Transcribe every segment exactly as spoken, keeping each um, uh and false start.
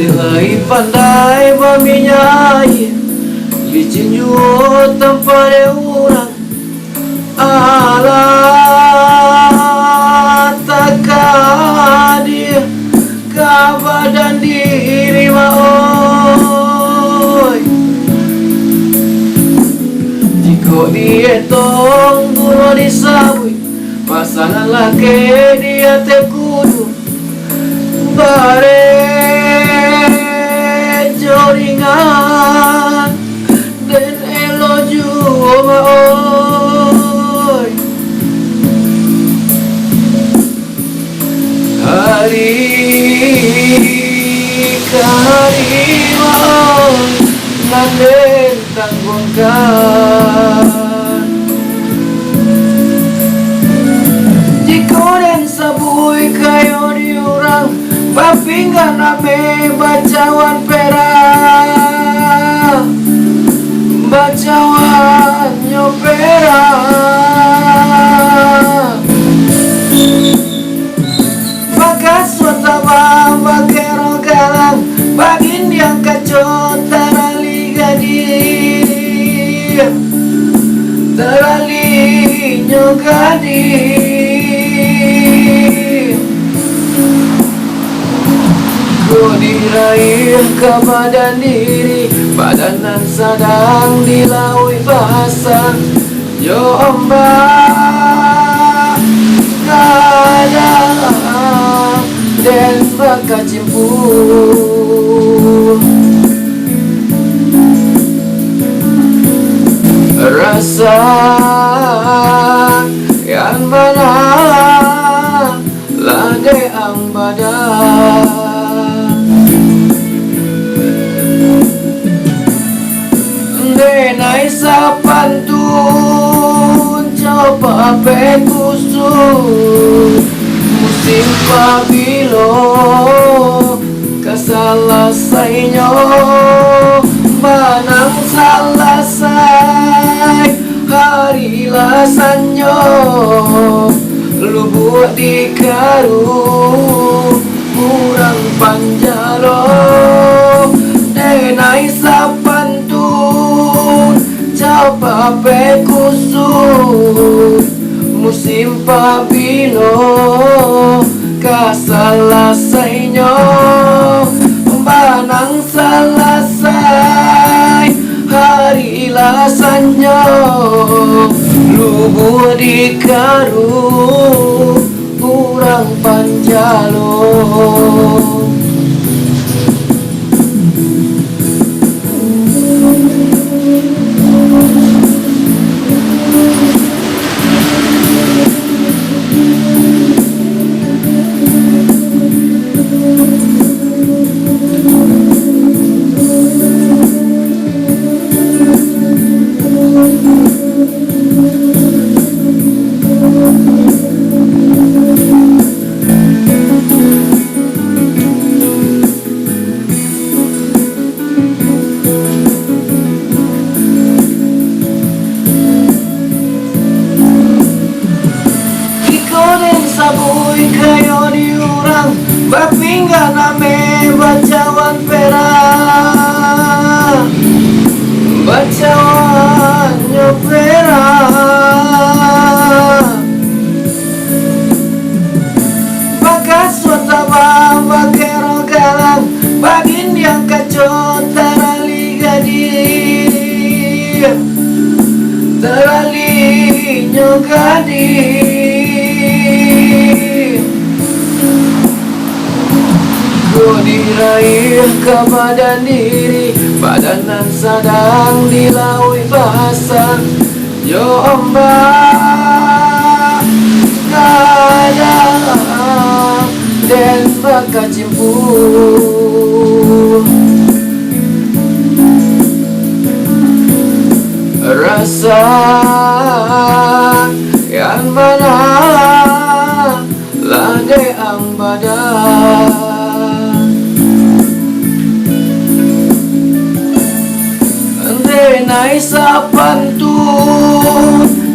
Lai pandai baminyak aia, licin juo tampek dek urang. Alah, takadia ka badan diri, Mak oi. Jikok dietong buruak disabuik, pasangan laki di ateh kudu. Bareh jo ringan, den elok juo, Mak oi. Hari ka hari, Mak oi, nan den tangguangkan. Jikok den sabuik kayo di urang, bapinggan ameh bacawan perak, bacawannyo perak. Bakasuik tabang, bakerok galang, bagindiang kaco, tarali gadih, taralinyo gadih. Kok diraih ka badan diri, badan nan sadang di lauik basah. Jo ombak gadang den bakacimpuah. Rasa nan bana lah dek ang badan. Denai sapantun, copek kusut, musim pabilo ka salasainyo, banang salasai hari lah sanjo, lubuak di karu urang panjalo. Denai sapantun, copek kusut, musim pabilo ka salasainyo, banang salasai hari lah sanjo, lubuak di karu urang panjalo. Jikok den sabuik kayo di urang, bapinggan ameh bacawan perak, bacawannyo perak. Bakasuik tabang, bakerok galang, bagindiang kaco, tarali gadih, taralinyo gadih. Kok diraih ka badan diri, badan nan sadang di lauik basah. Jo ombak gadang den bakacimpuah. Rasa nan bana lah dek ang badan. Denai sapantun,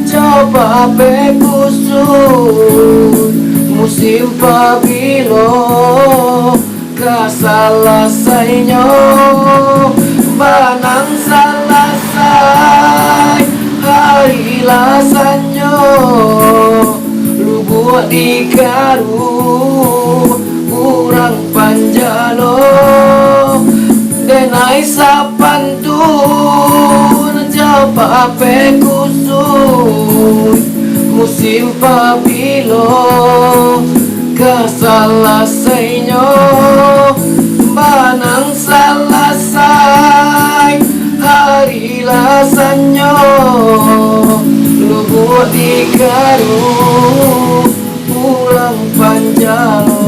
copek kusut, musim pabilo ka salasai Salasai nyo, banang salasai hari lah sanjo, lubuak di karu urang panjalo. Denai sapantun jo pape kusuik, musim pabilo ka salasainyo, banang salasai hari lah sanjo, lubuak di karu urang panjalo.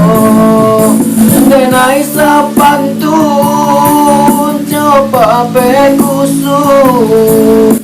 Denai sapantun jo pape kusuik,